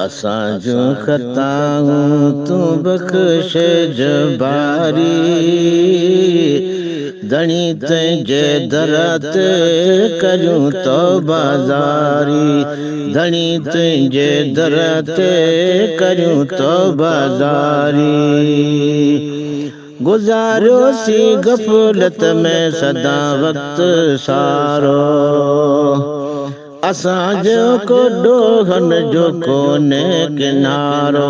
असां जूं ख़ताऊं तूं बख़्शे जबारी। धणी तुंहिंजे दर ते करियूं तौबा ज़ारी। धणी तुंहिंजे दर ते करियूं तौबा ज़ारी। गुज़ारियोसीं गफ़लत में सदा वक़्तु सारो। असांजो को ॾोहनि जो कोन्हे किनारो।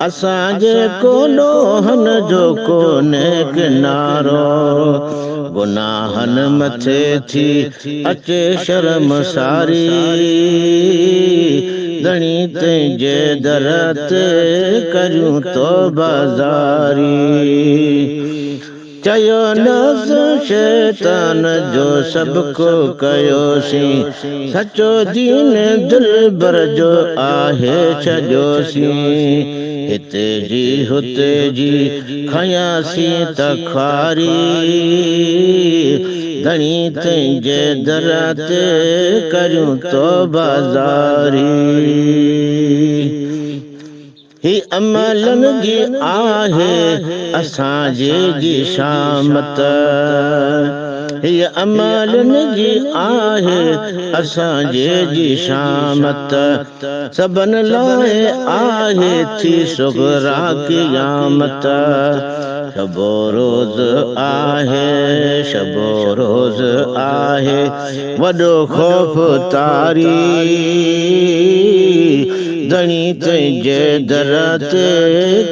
असांजे को ॾोहनि जो कोन्हे किनारो। गुनाहनि मथे थी अचे शर्म सारी। धणी तुंहिंजे दर ते करियूं तौबा ज़ारी। चयो नफ़्स शैतान जो सभु को कयोसीं। सचो दीन दिलबर जो आहे छॾियोसीं। हिते जी हुते जी खयासीं त ख़्वारी। धणी तुंहिंजे दर ते करियूं तौबा ज़ारी। ही अमलनि जी आहे असांजे जी शामत। हीअ अमलनि जी आहे असांजे जी शामत। सभनि लाइ आहे थी सुगरा क़यामत। शबो रोज़ आहे शबो रोज़ आहे वॾो ख़ौफ़ तारी। धणी तुंहिंजे दर ते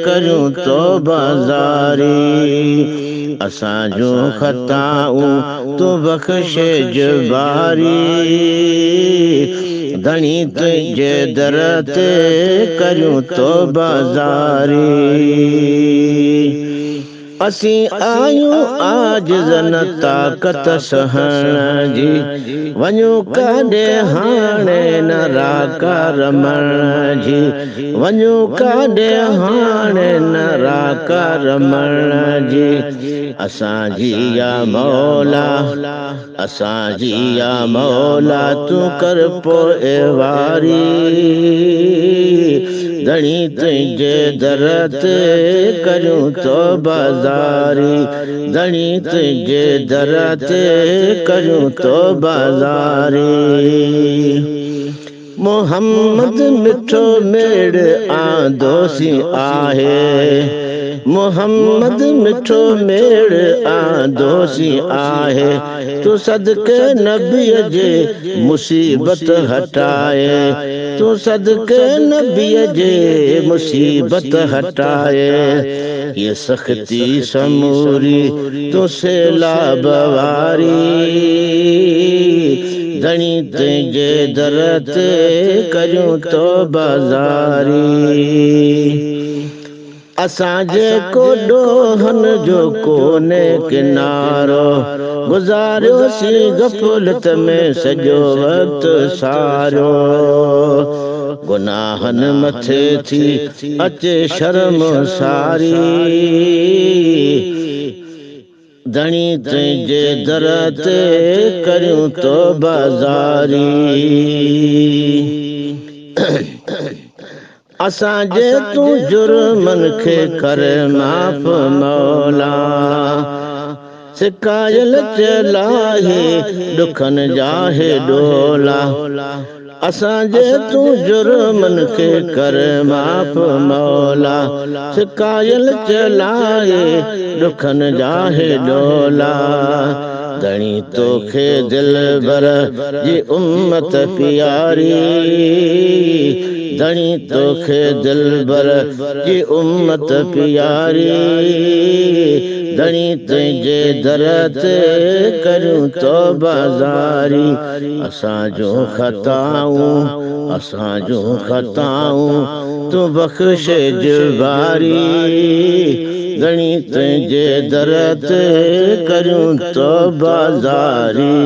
करियूं तौबा ज़ारी। असां जूं ख़ताऊं तूं बख़्शे जबारी। धणी तुंहिंजे दर ते करियूं तौबा ज़ारी। असीं आहियूं आजिज़ न ताक़त सहण जी। वञूं काॾे हाणे न राका रमण जी। वञूं काॾे हाणे न राका रमण जी। असांजी या मौला असांजी या मौला तूं कर पोइ वारी। धणी तुंहिंजे दर ते करियूं तौबा ज़ारी। धणी तुंहिंजे दर ते करियूं तौबा ज़ारी। मोहम्मद मिठो मेड़ आंदोसीं आहे। मोहम्मद मिठो मेड़ आंदोसीं आहे। तूं सदके नबीअ जे मुसीबत हटाए। तूं सदके नबीअ जे मुसीबत हटाए। ये सख़्ती समूरी तूं सैलाब वारी। धणी तुंहिंजे दर ते करियूं तौबा ज़ारी। असांजे को ॾोहनि जो कोन्हे किनारो। गुज़ारियोसीं गफ़लत में सॼो वक़्तु सारो। गुनाहनि मथे थी अचे शर्म सारी। धणी तुंहिंजे दर ते करियूं तौबा ज़ारी। असांजे तूं जुर्मनि खे कर माफ़ मौला। सिकायल चलाहे ॾुखनि जा हे ॾोला। असांजे तूं जुर्मनि खे कर माफ़ मौला। सिकायल चलाए ॾुखनि जा हे ॾोला। धणी तोखे दिलबर जी उम्मत प्यारी। धणी तोखे दिलबर जी उम्मत प्यारी। धणी तुंहिंजे दर ते करियूं तौबा ज़ारी। असां जूं ख़ताऊं असां जूं ख़ताऊं तूं बख़्शे जबारी। धणी तुंहिंजे दर ते करियूं तौबा ज़ारी।